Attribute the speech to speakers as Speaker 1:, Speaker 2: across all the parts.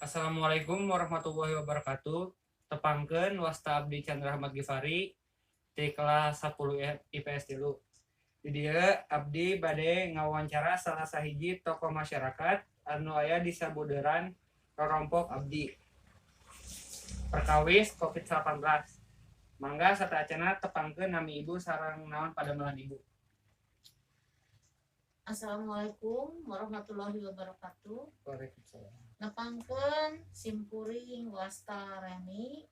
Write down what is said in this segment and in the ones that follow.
Speaker 1: Assalamualaikum warahmatullahi wabarakatuh. Tepangkeun, wasta abdi Chandra Ahmad Gifari di kelas 10 IPS 3. Di dieu abdi bade ngawawancara salah sahiji tokoh masyarakat anu aya di sabudeureun rorompok abdi. Perkawis COVID-19. Mangga sateuacanna tepangkeun nami ibu sareng naon padamelan ibu.
Speaker 2: Assalamualaikum warahmatullahi wabarakatuh.
Speaker 1: Waalaikumsalam.
Speaker 2: Nepangkeun, simkuring wasta Reni.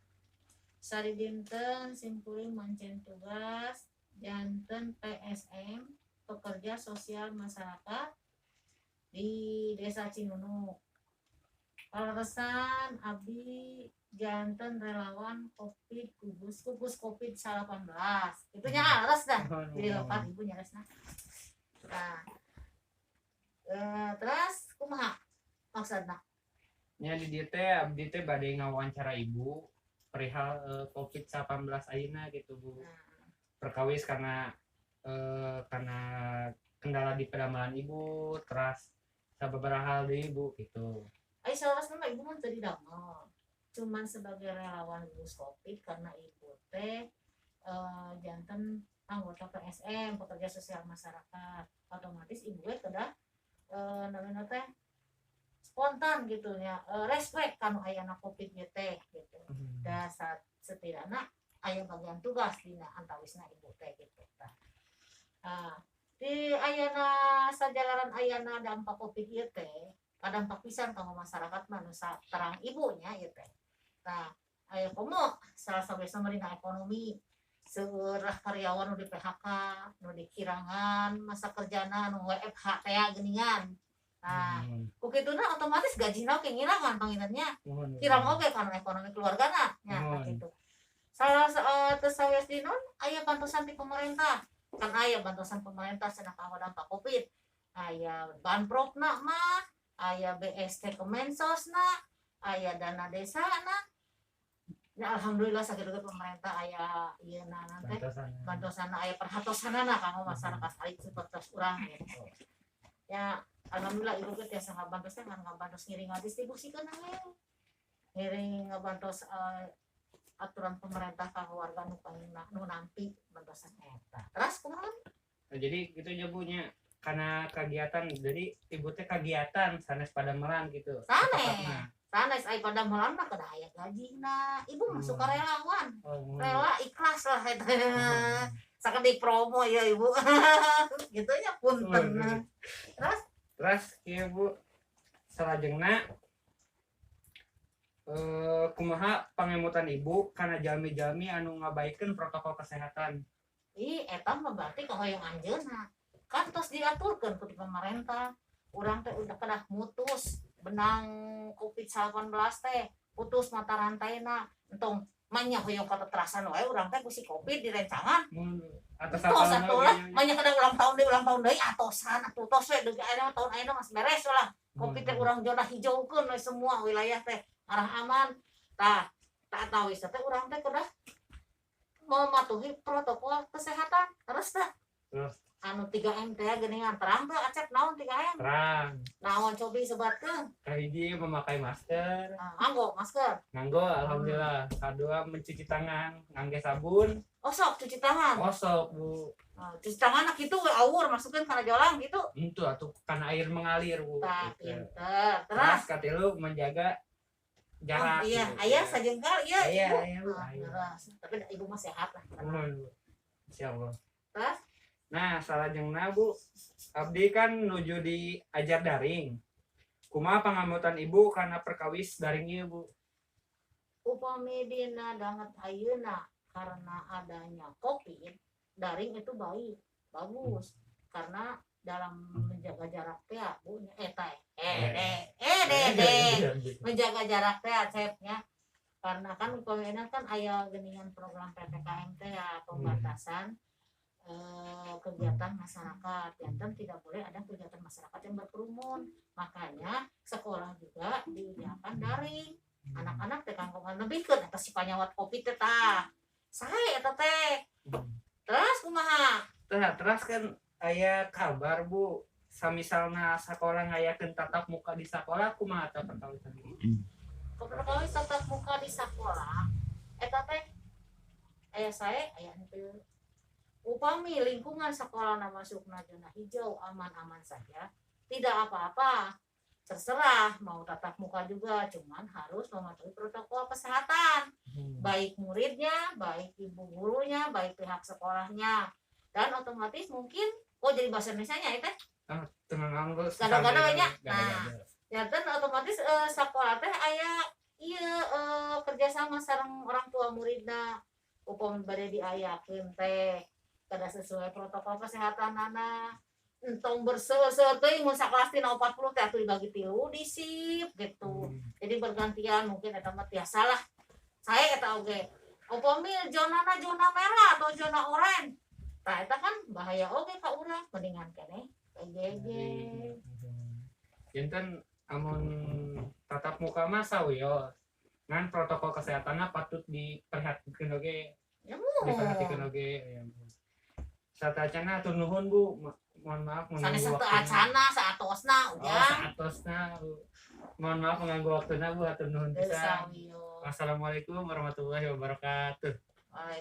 Speaker 2: Sari dinten simkuring mancen tugas janten PSM, pekerja sosial masyarakat di Desa Cinunuk. Paleresan abdi janten relawan Covid gugus gugus Covid 19. Itunya leres dah. Jadi lepat ibu nyaresna. Nah, terus kumaha maksudna?
Speaker 1: Nya di dieu teh abdi teh bade ngawawancara ibu perihal COVID-19 ayeuna gitu, Bu.
Speaker 2: Nah,
Speaker 1: Perkawis karena kendala di padamelan ibu, terus sababaraha hal deui, Ibu, gitu.
Speaker 2: Ai saleresna mah ibu mah teu didamel. Cuman sebagai relawan gugus Covid karena ibu teh janten anggota PSM, pekerja sosial masyarakat. Otomatis ibu we kedah namanya teh spontan gitu ya, respect kanu ayana Covid ieu teh gitu. Da saat setidaknya aya bagian tugas dina antawisna ibu teh gitu. Tah. Nah, di ayana sajalaran ayana dampak Covid ieu teh kadampak pisan kanggo masyarakat mah nu terang ibunya ieu teh. Nah, aya komo salah sawiosna mah dina ekonomi, seueur karyawan nu di PHK, nu dikirangan masa kerjana, nu WFH teh geuningan. Nah, ku kituna otomatis gajina oge ngirangan panginten nya.
Speaker 1: Muhun.
Speaker 2: Kirang oge kana ekonomi keluargana nya.
Speaker 1: Muhun.
Speaker 2: Gitu. Salah teu sawios di non aya bantosan ti pemerintah. Kan aya bantosan pemerintah cenah kanggo dampak Covid. Aya banprovna mah, aya BST Kemensosna, aya dana desa na. Ya alhamdulillah sakitu ge pemerintah aya ieu na teh
Speaker 1: Bantosan.
Speaker 2: Bantosana, aya perhatosanana kanggo masyarakat alit seperti urang gitu. Ya alhamdulillah ibu ge tiasa ngabantos teh ngan ngabantos ngiring ngadistribusikeun we. Ngiring ngabantos aturan pemerintah kanggo warga nu paling nu nampi bantosan eta. Terus kumaha?
Speaker 1: Nah, jadi gitu aja, Bu, nya karena kegiatan, jadi ibu teh kegiatan sanes padamelan gitu.
Speaker 2: Sanes.
Speaker 1: Tepatna.
Speaker 2: Sanes, ai padamelan mah kedah aya gajina. Ibu mah sukarelawan.
Speaker 1: Oh, muhun.
Speaker 2: Rela ikhlas lah eta. Sakedik promo ya ibu. Gitu nya, punten. Terus?
Speaker 1: Terus kieu, Bu, salajengna kumaha pangemutan ibu kana jalmi-jalmi anu ngabaikeun protokol kesehatan?
Speaker 2: Ih, eta mah berarti kahoyong anjeunna. Kan tos diaturkeun ku pemerintah. Urang teh udah kedah mutus benang Covid-19 teh, putus mata rantaina. Entong manya hoyong kateterasan wae urang teh ku si Covid direncangan.
Speaker 1: Mun atas
Speaker 2: Tos
Speaker 1: apalna
Speaker 2: atuh lah,
Speaker 1: ge,
Speaker 2: manya kedah ulang tahun deui atosan atuh, tos we deui ayeuna mah, tahun ayeuna mah beres lah. Covid teh urang zona hijaukeun we semua wilayah teh arah aman. Tah, tak tawis teh urang teh kedah mematuhi protokol kesehatan. Terus teh
Speaker 1: Terus.
Speaker 2: Anu 3M teh geuningan, terang teu Acep naon 3M?
Speaker 1: Terang.
Speaker 2: Naon, cobi sebatkeun.
Speaker 1: Kahiji, memakai masker.
Speaker 2: Ah, nganggo masker?
Speaker 1: Nganggo, alhamdulillah. Kadua, mencuci tangan ngangge sabun.
Speaker 2: Oh, sok cuci tangan?
Speaker 1: Osok, Bu.
Speaker 2: Ah, cuci tangan kitu we awur masukeun kana jolang gitu?
Speaker 1: Itu atuh kan air mengalir, Bu.
Speaker 2: Tah,
Speaker 1: Gitu.
Speaker 2: pinter.
Speaker 1: Terus
Speaker 2: Terus?
Speaker 1: katilu, menjaga jarak
Speaker 2: Oh, iya,
Speaker 1: gitu.
Speaker 2: Aya sajengkal iya
Speaker 1: Aya,
Speaker 2: ibu.
Speaker 1: aya, Bu.
Speaker 2: Ah,
Speaker 1: Aya.
Speaker 2: leres. Tapi ibu mah sehat lah.
Speaker 1: Muhun, Bu. Insyaallah.
Speaker 2: Terus?
Speaker 1: Nah, salajengna, Bu, abdi kan nuju di ajar daring. Kumaha pangamutan ibu karena perkawis daring ieu, Bu?
Speaker 2: Upami dina danget ayeuna karena adanya Covid, daring itu baik, bagus. Karena dalam menjaga jarak teh, Bu, eh teh, eh deh, eh deh, deh, menjaga jarak teh Acepnya. Karena kan upamina kan aya geuningan program PPKM teh ya, pembatasan kegiatan masyarakat. Janten tidak boleh ada kegiatan masyarakat yang berkerumun. Makanya sekolah juga diusahakan daring. Anak-anak teh kanggo nganebikeun eta si panyawat Covid teh tah. Sae eta teh. Terus kumaha?
Speaker 1: Tah, terus kan aya kabar, Bu, samisalna sakola ngayakeun tatap muka di sakola, kumaha tah perkawisan, Bu?
Speaker 2: Perkawis tatap muka di sekolah eta teh aya sae aya henteu. Upami lingkungan sekolah masukna zona hijau, aman-aman saja, tidak apa-apa, terserah mau tatap muka juga, cuman harus mematuhi protokol kesehatan, baik muridnya, baik ibu gurunya, baik pihak sekolahnya. Dan otomatis mungkin, oh, jadi bahasa Indonesia nya itu.
Speaker 1: Ah, tenang, Bu.
Speaker 2: Gado-gado nya.
Speaker 1: Gado-gado.
Speaker 2: Nah, ya kan otomatis sekolah teh aya iya kerjasama sareng orang tua muridna. Upami bade diayakeun teh kada sesuai protokol kesehatan nana, entong berseueur-seueur teuing. Mun sakelas tina 40 teh atuh dibagi tilu di shift gitu. Jadi bergantian mungkin, eta mah tiasa lah saya eta oge. Upami zonana zona merah atau zona oranye, tah eta kan bahaya oge ka urang, mendingan keneh PJJ.
Speaker 1: Janten amun tatap muka mah sawios. Ngan protokol kesehatannya patut diperhatikan oge,
Speaker 2: Ya.
Speaker 1: diperhatikan oge. Ya. Satacana hatur nuhun, Bu. Mohon maaf mengganggu
Speaker 2: Sanes teu
Speaker 1: waktunya.
Speaker 2: Acana, saatosna.
Speaker 1: Oh,
Speaker 2: Ujang.
Speaker 1: Saatosna, Bu. Mohon maaf mengganggu waktunya, Bu. Hatur nuhun
Speaker 2: Teu
Speaker 1: pisan.
Speaker 2: sawios.
Speaker 1: Wassalamualaikum warahmatullahi wabarakatuh.
Speaker 2: Waalaikumsalam.